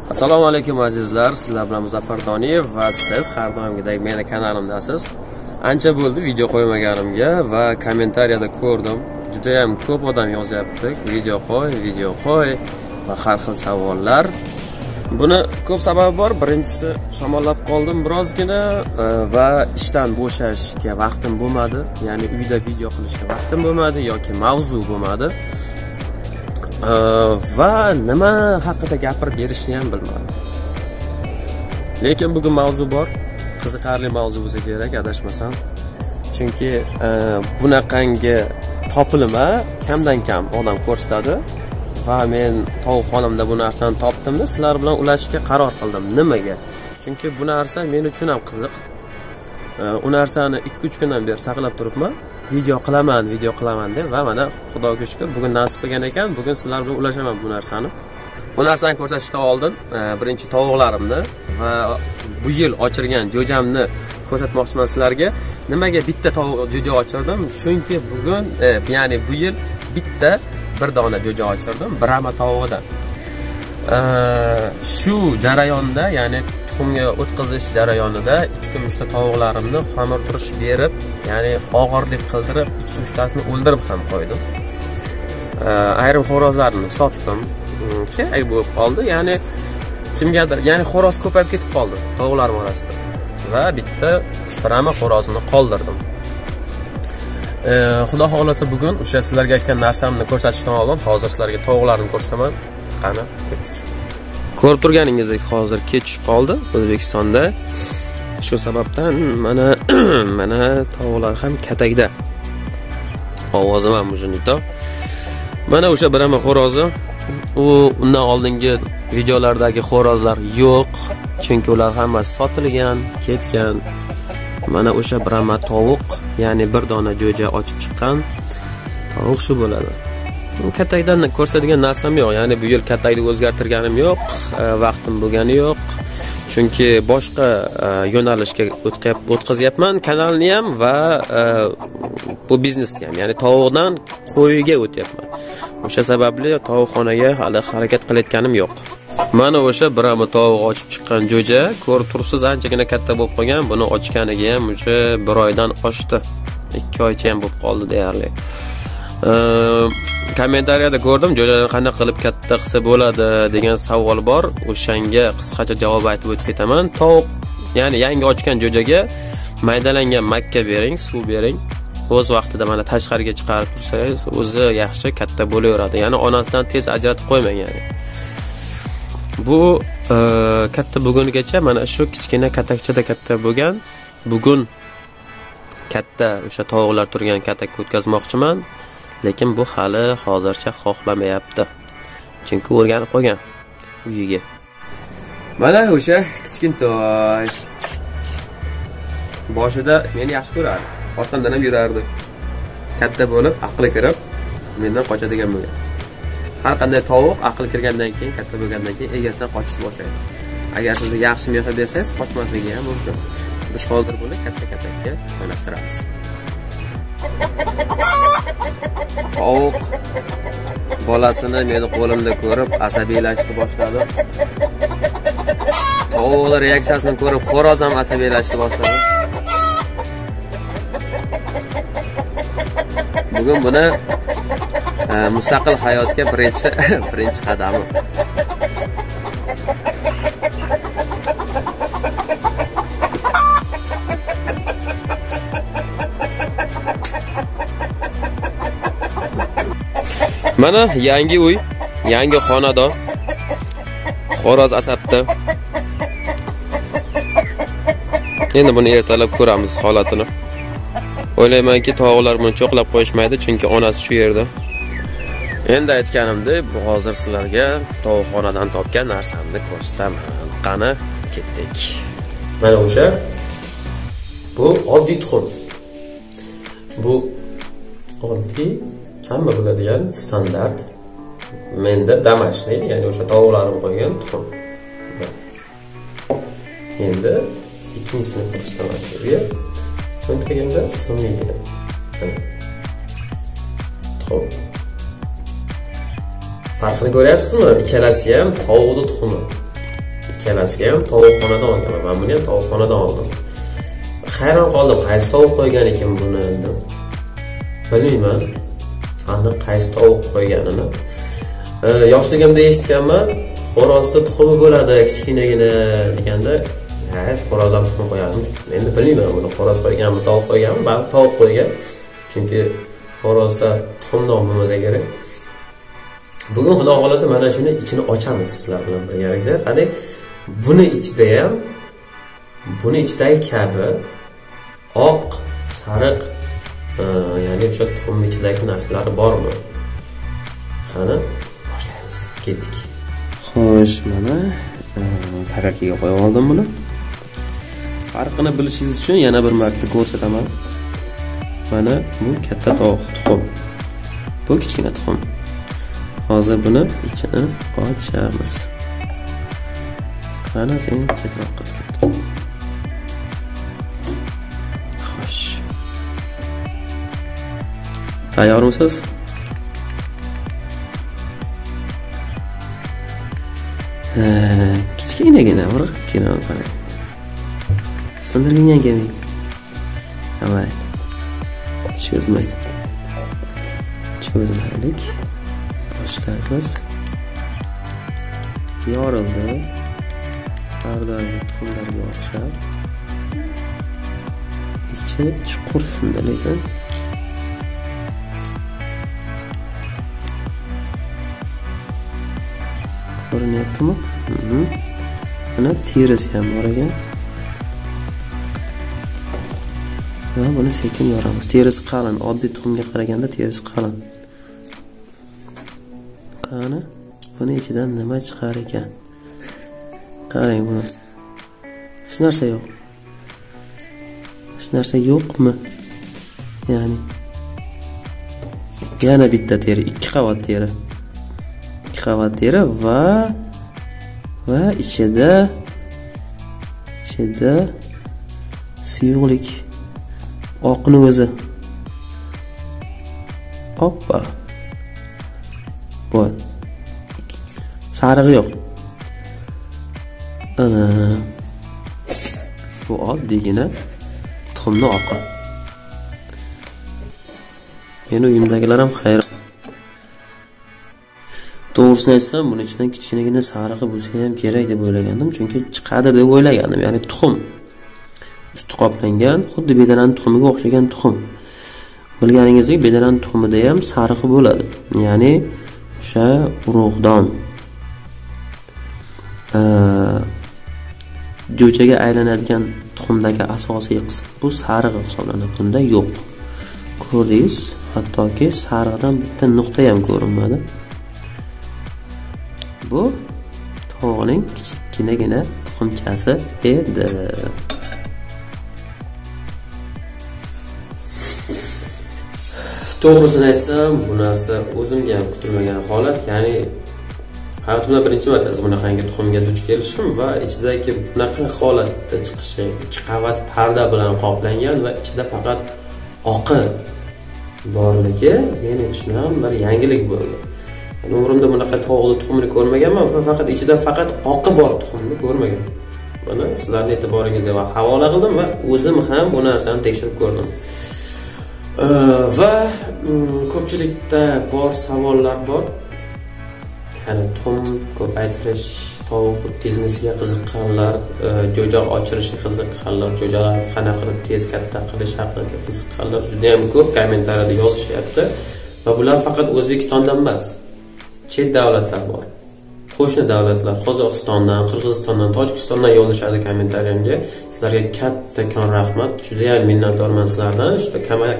Assalomu alaykum azizlar, sizlar bilan Muzaffar Doniyev va siz har doimgidek meni kanalimdasiz. Ancha bo'ldi video qo'ymaganimga va kommentariyada ko'rdim, juda ham ko'p odam yozyapti, video qo'y, video qo'y va har xil savollar. Buni ko'p sababi bor. Birinchisi, shamollab qoldim birozgina va ishdan bo'shashga vaqtim bo'lmadi. Ya'ni uyda video qilishga vaqtim bo'lmadi yoki mavzu bo'lmadi. Va nima haqida gapirib berishni ham bilmadim. Lekin bugun mavzu bor. Qiziqarli mavzu bo'lsa kerak, adashmasam. Chunki bunaqangi topilma kamdan kam odam ko'rsatadi va men tovuqxonamda bu narsani topdimda sizlar bilan ulashishga qaror qildim. Nimaga? Chunki bu narsa men uchun ham qiziq. U narsani 2-3 kundan beri saqlab turibman. Video qilaman, video qilaman deb va mana Xudoga shukr bugun nasib qilgan ekan. Bugun sizlar bilan ulashaman bu narsani. Bu narsani ko'rsatishdan oldin birinchi tovuqlarimni va bu yil ochirgan jo'jamni ko'rsatmoqchiman sizlarga. Nimaga bitta tovuq jo'ja ochirdim? Chunki bugun, ya'ni bu yil bitta bir dona jo'ja ochirdim, Brahma tovug'idan. Shu jarayonda, ya'ni tuxumga o'tkazish jarayonida 2-3 ta tovuqlarimni xamir turish berib, ya'ni og'irlik qildirib, 2-3 tasini o'ldirib ham qo'ydim. Ayrim xo'rozlarni sotdim. Kerak bo'lib qoldi. Ya'ni kimgadir, ya'ni xo'roz ko'payib ketib qoldi tovuqlarim orasida. Va bitta Brahma xo'rozini qoldirdim. Xudo xohlasa bugun o'sha sizlarga aytgan narsamni ko'rsatishdan oldin hozir sizlarga tovuqlarni ko'rsataman. Qani, ketdik. Ko'rib turganingizdek hozir kech tushib qoldi O'zbekistonda. Shu sababdan mana mana tovuqlar ham katakda. Ovozim ham ujunito. Mana o'sha Brahma xo'rozi. U undan oldingi videolardagi xo'rozlar yo'q, chunki ular hammasi sotilgan, ketgan. Mana o'sha Brahma tovuq, ya'ni bir dona jo'ja ochib chiqqan tovuq shu bo'ladi. Katakdan ko'rsatadigan narsam yo'q, ya'ni bu yil katakni o'zgartirganim yo'q, vaqtim bo'lgani yo'q. Chunki boshqa yo'nalishga o'tkazyapman kanalni ham va bu biznesga ham, ya'ni tovuqdan qo'yga o'tyapman. O'sha sababli tovuqxonaga hali harakat qilayotganim yo'q. Mana o'sha Brahma tovuq ochib chiqqan jo'ja, ko'rib turibsiz, anchagina katta bo'lib qolgan. Buni ochganiga ham o'sha 1 oydan oshdi. 2 oycha ham bo'lib qoldi deyarli. Kommentariyada ko'rdim, jo'jani qanday qilib katta qilsa bo'ladi degan savol bor. O'shanga qisqacha javob aytib o'tib ketaman. Tovuq, ya'ni yangi ochgan jo'jaga maydalangan makka bering, suv bering. O'z vaqtida mana tashqariga chiqarib tursangiz, o'zi yaxshi katta bo'laveradi. Ya'ni onasidan tez ajratib qo'ymang, ya'ni. Bu katta bugungacha mana shu kichkina katakchada katta bo'lgan. Bugun katta o'sha tovuqlar turgan katakka o'tkazmoqchiman. Lekin bu hali hozircha xohlamayapti. Chunki o'rganib qolgan uyiga. Mana o'sha kichkintoy. Boshida meni yaxshi ko'rardi. Orqamdan ham yurardi. Katta bo'lib, aqli kirib, mendan qochadigan bo'lgan. Har qanday tovuq aqli kirgandan keyin, katta bo'lgandan keyin egasidan qochishni boshlaydi. Agar siz yaxshi mehr bersangiz, qochmasligi ham mumkin. Biz hozir buni katta katakka joylashtiramiz. Tovuq bolasini meni qo'limda ko'rib asabiylashni boshladi. Tovuqlar reaksiyasini ko'rib xo'roz ham asabiylashni boshladi. Bugun buni mustaqil hayotga birinchi qadami. Mana yangi uy, yangi xonadon. Xo'roz asabda. Endi buni ertalab ko'ramiz holatini. O'ylaymanki, tovuqlar buni cho'qlab qo'yishmaydi, chunki onasi shu yerda. Endi aytganimdek, bu hozir sizlarga tovuqxonadan topgan narsamni ko'rsataman. Qani, ketdik. Mana o'sha bu oddiy tuxum. Bu oddiy, hamma biladigan standart. Menda damashli, ya'ni o'sha tovuqlarim qo'ygan tuxum. Endi ikkinchisini ko'rsataman sizlarga. Cho'ntagimda sun'iygan tuxum. Farqini ko'ryapsizmi? Ikkalasi ham tovuqning tuxumi. Ikkalasiga ham tovuqxonadan olganman. Men buni ham tovuqxonadan oldim. Hayron qoldim, qaysi tovuq qo'ygan ekan buni dedim. Bilmayman aniq qaysi tovuq qo'yganini. Yoshligimda eshitganman, xo'rozda tuxumi bo'ladi kichkinagina deganda, ha, xo'roz ham tuxum qo'yadimi? Endi bilmayman buni xo'roz qo'yganmi, tovuq qo'yganmi, balki tovuq qo'ygan. Chunki xo'rozda tuxumdon bo'lmasa kerak. Bugun Xudo xolasa mana shuni ichini ochamiz sizlar bilan birgalikda. Qani buni ichida ham, buni ichidagi kabi oq, sariq, ya'ni o'sha tuxumning ichidagi narsalar bormi? Qani boshlaymiz. Ketdik. Xo'sh, mana tarelkaga qo'yib oldim buni. Farqini bilishingiz uchun yana bir marta ko'rsataman. Mana bu katta tovuq tuxum. Bu kichkina tuxum. Hozir buni ichini ochamiz. Qani sen chetroqqa tuxum. Xo'sh. Tayyormisiz? Kichkinagina bir kino qarang. Sindirilgan kelmang. Davay. Cho'zmay. Cho'zmaylik. Boshlaymiz. Yorildi. Har doimgi tuxumlarga o'xshab. Ichi chuqur sindi lekin. Ko'rinyaptimi? Mana terisi ham bor ekan. Va buni sekin yoramiz. Terisi qalin, oddiy tuxumga qaraganda terisi qalin. Qani, buni ichidan nima chiqar ekan? Qarang buni. Hech narsa yo'q. Hech narsa yo'qmi? Ya'ni yana bitta teri, ikki qavat teri. Ikki qavat teri va ichida suyuqlik, oqni o'zi. Oppa. Bu sarig'i yo'q. Ana bu oddiygina tuxumni oqi. Meni uyimdagilar ham hayron. To'g'risini aytsam, buni ichidan kichkinagina sarig'i bo'lsa ham kerak deb o'ylagandim, chunki chiqadi deb o'ylagandim. Ya'ni tuxum usti qoplangan, xuddi bedanani tuxumiga o'xshagan tuxum. Bilganingizdek, bedanani tuxumida ham sarig'i bo'ladi. Ya'ni o'sha urug'don jo'jaga aylanadigan tuxumdagi asosiy qism bu sarig'i hisoblanadi. Bunda yo'q. Ko'rdingiz, hattoki sarig'idan bitta nuqta ham ko'rinmadi. Bu tovuqning kichkinagina tuxumchasi edi. To'g'risini aytsam, bu narsa o'zimga ham kutilmagan holat. Ya'ni hayotimda birinchi marta bunaqangi tuxumga duch kelishim va ichidagi bunaqa holatda chiqishi, ikki qavat parda bilan qoplangan va ichida faqat oqi borligi men uchun ham bir yangilik bo'ldi. Yani umrimda bunaqa tovuqni tuxumini ko'rmaganman va faqat ichida faqat oqi bor tuxumni ko'rmaganman. Mana sizlarning e'tiboringizga va havola qildim va o'zim ham bu narsani tekshirib ko'rdim. Va ko'pchilikda bor savollar bor. Ya'ni tuxum ko'paytirish, tovuq biznesiga qiziqqanlar, jo'ja ochirishga qiziqqanlar, jo'jalarni qanaqa qilib tez katta qilish haqida qiziqqanlar juda ham ko'p kommentariyada yozishyapti. Va bular faqat O'zbekistondan emas, chet davlatlar bor. Qo'shni davlatlar, Qozog'istondan, Qirg'izistondan, Tojikistondan yozishadi kommentariyamga. Sizlarga kattakon rahmat. Juda ham minnatdorman sizlardan. Shu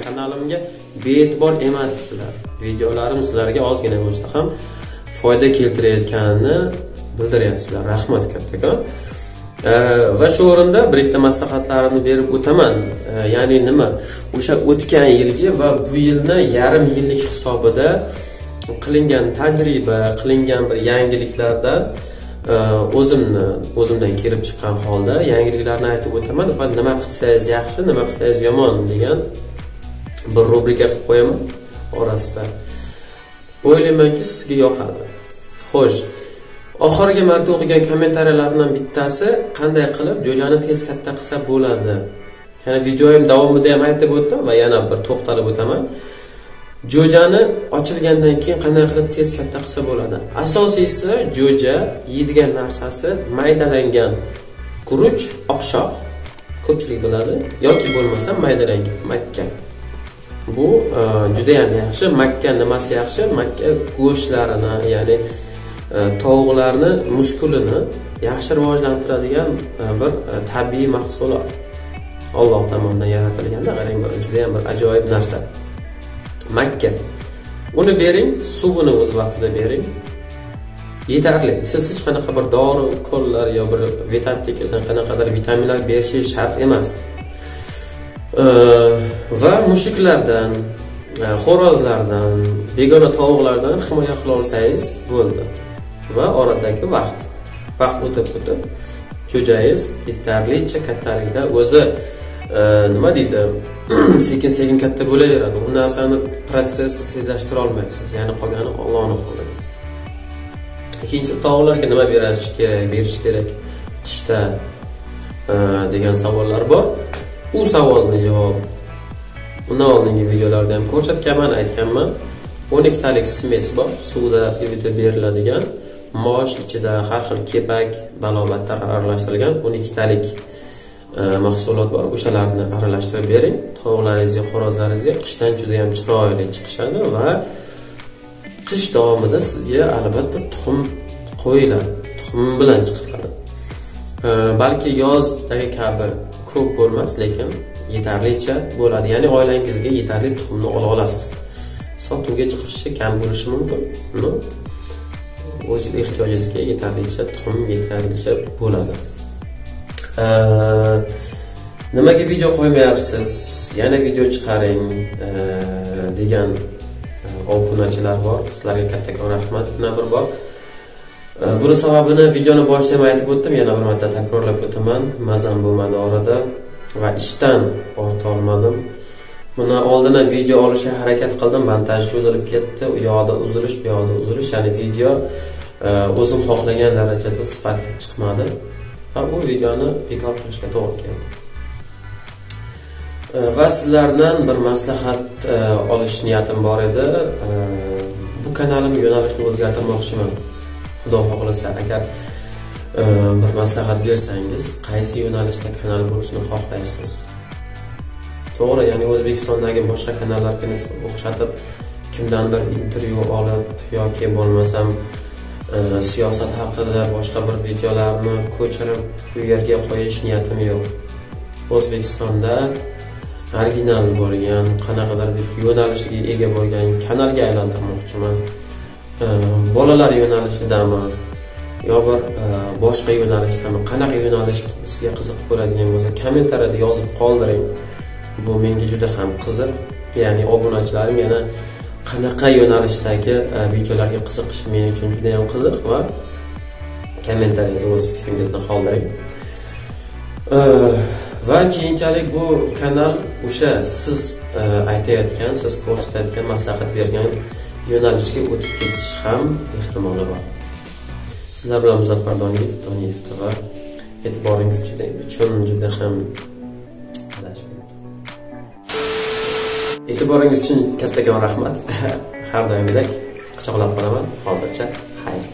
kanalimga bee'tibor emassizlar. Videolarim sizlarga ozgina bo'lsa ham foyda keltirayotganini bildiryapsizlar. Rahmat kattakon. Va shu o'rinda bir ikkita maslahatlarimni berib o'taman. Ya'ni nima? O'sha o'tgan yilgi va bu yilni yarim yillik hisobida qilingan tajriba, qilingan bir yangiliklardan o'zimdan kelib chiqqan holda yangiliklarni aytib o'taman va nima qilsangiz yaxshi, nima qilsangiz yomon degan bir rubrika qilib qo'yaman orasida. O'ylaymanki sizga yoqadi. Xo'sh, Oxirgi marta o'qigan kommentariyalardan bittasi qanday qilib jo'jani tez katta qilsa bo'ladi. Ya'ni videoyim davomida ham aytib o'tdim va yana bir to'xtalib o'taman. Jo'jani ochilgandan keyin qanday qilib tez katta qilsa bo'ladi? Asosiysi jo'ja yeydigan narsasi maydalangan guruch, oqshoq. Ko'pchilik biladi yoki bo'lmasa maydalangan makka. Bu juda ham yaxshi. Makka nimasi yaxshi? Makka go'shtlarini, ya'ni tovuqlarni muskulini yaxshi rivojlantiradigan bir tabiiy mahsulot. Alloh tomonidan yaratilganda qarang, bir juda ham bir ajoyib narsa. Makka. Uni bering, suvini o'z vaqtida bering. Yetarli. Siz hech qanaqa bir dori, ukollar yo bir vetaptekadan qanaqadir vitaminlar berishi shart emas. Va mushuklardan, xo'rozlardan, begona tovuqlardan himoya qila olsangiz bo'ldi. Va oradagi vaqt o'tib jo'jangiz yetarlicha kattalikda o'zi nima deydi, sekin-sekin katta bo'laveradi. U narsani protsessni tezlashtira olmaysiz. Ya'ni qolgani Allohning qo'lida. Ikkinchi, tovuqlarga nima berish kerak qishda degan savollar bor. U savolni javob undan oldingi videolarda ham ko'rsatganman, aytganman. 12 talik smes bor, suvda ivitib beriladigan, mosh ichida har xil kepak, balobatlar aralashtirilgan 12 talik mahsulot bor. O'shalarni aralashtirib bering. Tovuqlaringizga, xo'rozlaringizga qishdan juda ham chiroyli chiqishadi va qish davomida sizga albatta tuxum qo'yiladi, tuxum bilan chiqiladi. Balki yozdagi kabi ko'p bo'lmas, lekin yetarlicha bo'ladi. Ya'ni oilangizga yetarli tuxumni ola olasiz. Sotuvga chiqishi kam bo'lishi mumkin, no? O'z ehtiyojingizga yetarlicha tuxum yetarlicha bo'ladi. Nimaga video qo'ymayapsiz? Yana video chiqaring degan obunachilar bor. Sizlarga kattakon rahmat. Yana bir bor. Buni sababini videoni boshida ham aytib o'tdim, yana bir marta takrorlab o'taman. Mazam bo'lmadi orada va ishdan orta olmadim. Buni oldin ham video olishga harakat qildim, montaj cho'zilib ketdi, u yoqda uzilish, bu yoqda uzilish, ya'ni video o'zim xohlagan darajada sifatli chiqmadi va bu videoni bekor qilishga to'g'ri keldi. Va sizlardan bir maslahat olish niyatim bor edi. Bu kanalim yo'nalishini o'zgartirmoqchiman. Xudo xohlasa, agar bir maslahat bersangiz, qaysi yo'nalishda kanal bo'lishini xohlaysiz? To'g'ri, ya'ni O'zbekistondagi boshqa kanallarga o'xshatib kimdandir intervyu olib yoki bo'lmasam siyosat haqida boshqa bir videolarni ko'chirib bu yerga qo'yish niyatim yo'q. O'zbekistonda original bo'lgan, qanaqadir bir yo'nalishga ega bo'lgan kanalga aylantirmoqchiman. Bolalar yo'nalishidami yo bir boshqa yo'nalishdami, qanaqa yo'nalish sizga qiziq bo'ladigan bo'lsa, kommentariyada yozib qoldiring. Bu menga juda ham qiziq. Ya'ni obunachilarim yana qanaqa yo'nalishdagi videolarga qiziqishi men uchun juda ham qiziq va kommentariyada o'z fikringizni qoldiring. Va keyinchalik bu kanal o'sha siz aytayotgan, siz ko'rsatayotgan, maslahat bergan yo'nalishga o'tib ketish ham ehtimoli bor. Sizlar bilan Muzaffar Doniyev, Doniyev TV. E'tiboringiz uchun juda ham e'tiboringiz uchun kattakon rahmat. Har doimgidek quchoqlab qolaman. Hozircha xayr.